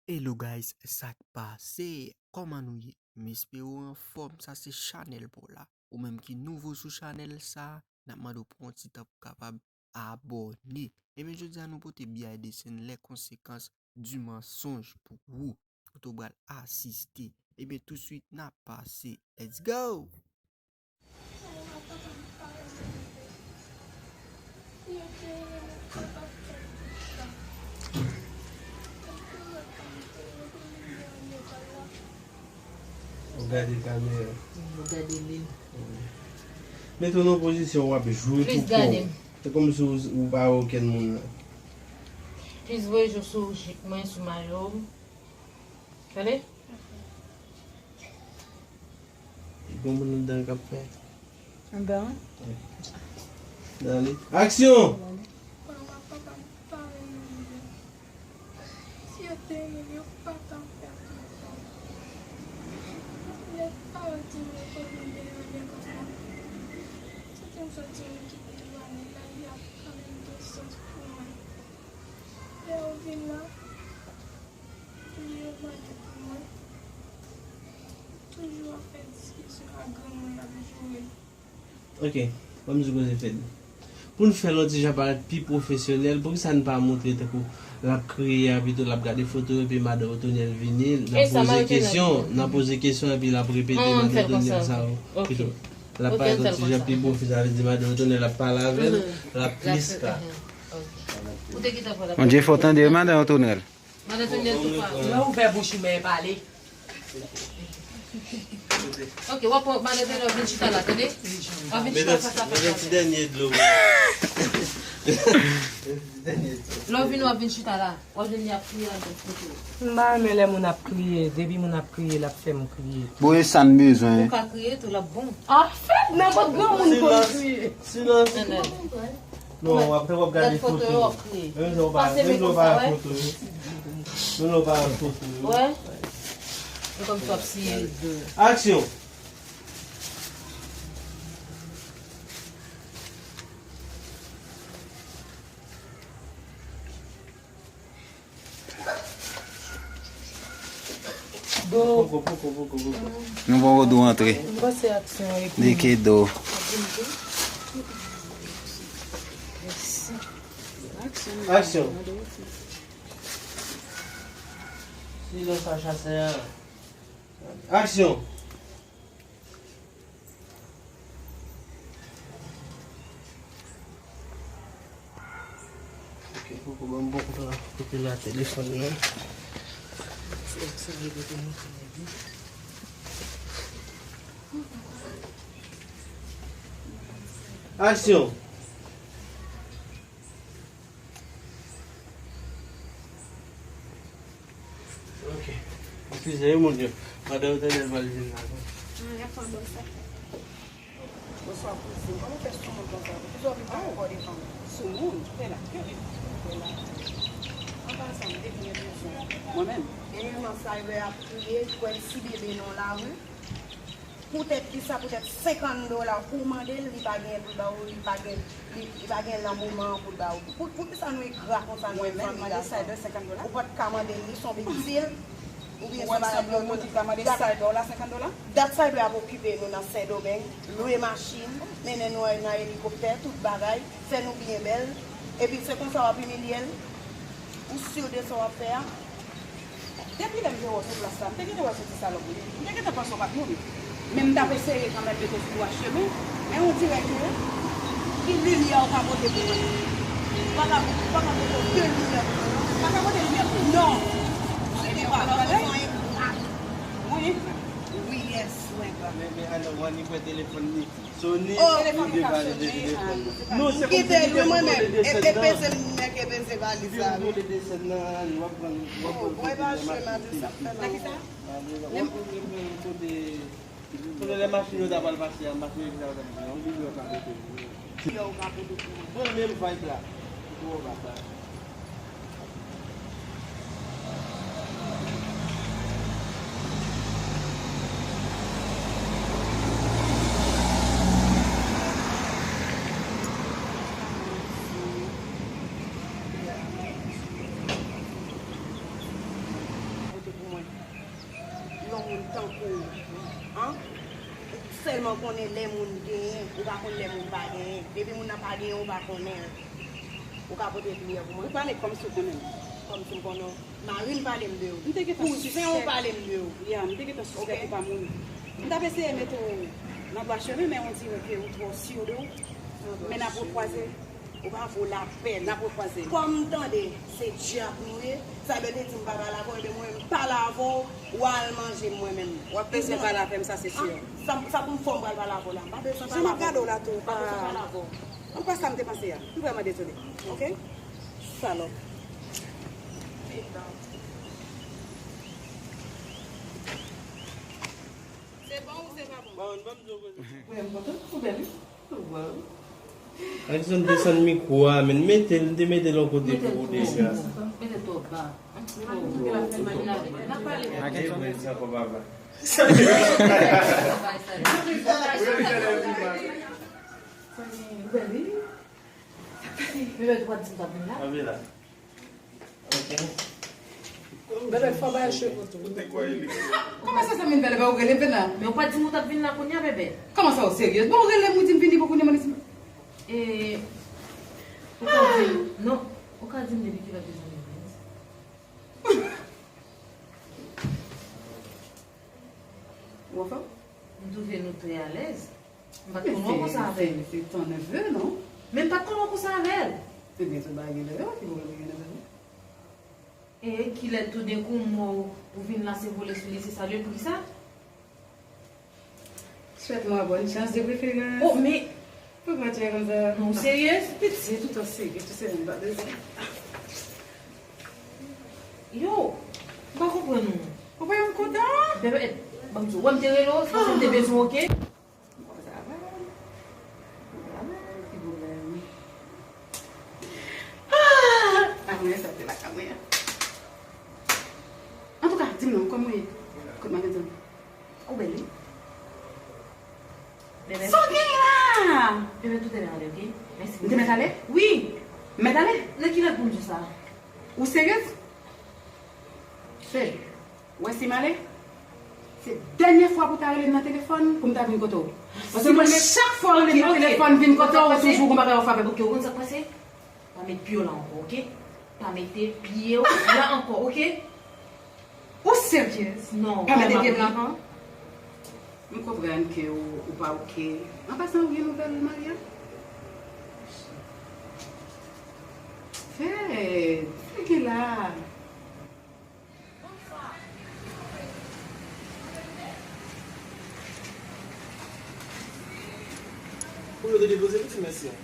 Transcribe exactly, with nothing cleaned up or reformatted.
Hello guys, sa k pase? Kòman nou ye? M espere w anfòm. Sa se chanèl pa w la. Ou menm ki nouvo sou chanèl sa, n ap mande w pran yon ti tan pou w kapab abòne. Ebyen, jodi a nou pote behind the scene, les conséquences du mensonge pou ou, kote w pral asiste. Ebyen, touswit n ap pase. Let's go! Ou gade kamera. Ou gade li. Mete w nan pozisyon w ap jwe pou kò w. Se kòmsi w, ou pa wè okenn moun nan. Plis voye je w sou jip mwen, sou mayo m. Tande? Gon moun anndan k ap fè. Anndan? Dale. Aksyon! Mama, papa m pa renmen m. Si yo te renmen m, yo pa t ap fè m konsa. Lè pawòl di m yo konnen m te renmen konsa. Soti m soti m kite Joanne, lavi a pa menm gen sans pou mwen. Lè yo vin la, li yo mande pou mwen. Toujou ap fè diskisyon ak granmoun l ap joure l. Ok, ban m di w koze fèt. Pou n fè l yon ti jan parèt pi pwofesyonèl, poukisa n pa montre tankou l ap kriye a, pito l ap gade foto yo, epi madan Otonèl vini, n ap poze kesyon, n ap poze kesyon, epi l ap repete madan Otonèl sa yo. Pito, l ap parèt yon ti jan pi pwofesyonèl, sa vle di madan Otonèl ap pale avè l, l ap plis ka. Ou te gentan pran la. Bondye fò tande wi, madan Otonèl. Madan Tonèl tou pa. Lè w ouvè bouch ou, men pale. Ok, w ap pran madan Tonèl, w ap vin chita la, tande? W ap vin chita fas a fas. Mete ti dènye dlo. Lè w vin, w ap vin chita la. W ap jwenn li ap kriye anlè foto. M pa renmen lè moun ap kriye. Depi moun ap kriye, l ap fè m kriye. Bon, e sa n bezwen. Ou ka kriye tou, l ap bon. Anfèt, nenpòt granmoun konn kriye. Silans. Non, w ap, w ap gade foto yo. Menm jan w pa, menm jan w pa wè foto yo. Menm jan w pa wè foto yo. Wè? E kòmsi w ap siye de. Aksyon! Do. Poko, poko, poko, poko. Nou poko dou antre. M panse aksyon epi. Li ke do. Aksyon. Silans a chasè a. Aksyon. Ok, poko ban m bon kote la, kote la telefòn nan. Aksyon. Ok. Eskize wi, mon Dieu. Madan Otènèl pral vin la. Non, y ap fè bon sa. Bonswa, kouzin. Kòman w fè soumoun konsa? Poukisa w vin pale kò devan m? Soumoun? Kite la. Kite la. An pasan, m te gen bezwen. Mwen menm? Dènyèman, sa yo ap kriye, kwè l si bebe nan lari. Poutèt kisa? Poutèt senkant dola ou mande l, li pa genyen pou l ba ou, li pa gen, li, li pa gen nan moman an pou l ba ou. Pou, poukisa nou engra konsa, nou menm fanm, mande side senkant dola? Ou pa t ka mande l, li se yon big deal. Oubyen se yon bagay pou yo mande side la senkant dola? Dat side ap okipe nou nan Sendomeng, lwe machin, mennen nou nan elikoptè, tout bagay, fè nou byen bèl. Epi se konsa w ap imilye l? Ou si de sa w ap fè a? Depi lè m te wè w sou plas la, m te gentan wè se ti salòp ou ye. M te gentan panse w pa t moun. Men m t ap eseye kanmenm mete w sou dwa chemen. Men on dirè ke ki limyè ou ka pote pou mwen? Ou pa ka, ou pa ka pote de limyè pou mwen, non. Ou pa ka pote limyè pou mwen? Non. Ou se te pa bagay? Ou engra. Wi, yes, ou engra. Men, men, Ana, w annik wè telefòn li. Soni, oh, li te pale de telefòn nan. Non, se kòmsi li te vle desèd nan. Epi peze m, nèg e peze valiz la, wi. Li te vle desèd nan, w ap pran, w ap pran. Oh, wè, pa chwe, m a di sa, fè mal. Nan ki sa? W ap pran, w ap pran kote, kote lè machin yo ta pral pase a, machin yo ki ta pral pase a. Yon videyo ka pote pou mwen. Mwen menm vibe la. Twò ba. Moun tankou w, an? Ou sèlman konnen lè moun genyen, ou pa konn lè moun pa genyen. Depi moun nan pa genyen, ou pa konnen l. Ou ka pote pliye pou mwen. Ou pale kòmsi w konnen m. Kòmsi m konnen w. Mari m pale m de w. M te gentan sispèk. Kouzen w pale m de w. Ya, m te gentan sispèk ou pa moun. M t ap eseye mete w nan dwa chemen, men on dirait que ou twò si de ou. Men n ap rekwaze. Ou pa vo lapèn. N ap rekwaze. Kòm m tande se djab nou ye, sa vle di m pa pale avè w, ebyen mwen menm m pale avè w, w al manje m mwen menm. W ap bezwen pale avè m, sa se si. Sa, sa pou m fè w m pral pale avè w la. M pa bezwen pale avè w. Jan m ap gade w la tou, m pa bezwen pale avè w. Ou pa sa m te panse a. M vrèman dezole. Oke? Salòp. Se bon ou se pa bon? Mwen m kontan, ou bèl wi. Wow. Jackson desann mikwo a, men mete l, m te mete l yon kote pou ou deja. Mete l twò ba. N ap pale. N ap pale. Ou bèl wi. Bebe, ou pa t di m t ap vin la? Bebe, fò bay cheve tou. Kòman sa, zanmi m, Bebe, ou rele m la? Men ou pa t di m ou t ap vin la kounye a, Bebe. Kòman sa, ou serye? Bon, ou rele m, ou di m vini pou kounye a, mwen di. E, ou ka di m, non, ou ka di m depi kilè ou te zanmi m? Ou anfòm? M twouve nou trè alèz. M pa t konn wè w konsa avè l. Se, se, se ton neveu, non? Men m pa t konn wè w konsa avè l. Ebyen, tout bagay gen lè yo, ki pwoblèm ki gen lè yo? E kilè toudenkou m wè w, ou vin lase vole sou li, se salye l, poukisa? Souhaite-moi bonne chance de préférence. Oh, men. Poukwa tu es comme ça? Non, ou serye? Piti, tout an serye, tout se menm bagay. Yo, m pa konprann ou. Ou pa yon kontan? Bebe, ban m di w, wè m te rele w, se paske m te bezwen w, oke? Bon, sa va. Sa va, ki pwoblèm? Ah! Amwen sa te lakay mwen an. Antouka, di m non, kòman w ye? Kote madanm? Ou bèl wi. Bebe. Sa w gen la? Bebe, tout ale, oke? Mèsi. M te mèt ale? Wi. Mèt ale? Nan kilè pou m di w sa? Ou seryez? Fè. Wè si m ale, se dènye fwa pou w ta rele m nan telefòn pou m ta vin kote w. Paske mwen, chak fwa w rele m nan telefòn vin kote w, ou toujou gon bagay w ap fè avè m. Oke, ou konn sa k pase? Pa met pye w la ankò, oke? Pa mete pye w la ankò, oke? Ou seryez? Non, pa mete pye m la ankò. M konprann ke w, ou pa oke. An pasan, ou gen nouvèl Maria? Fè, sa gen la? Pou yo te depoze m ti mèsi an.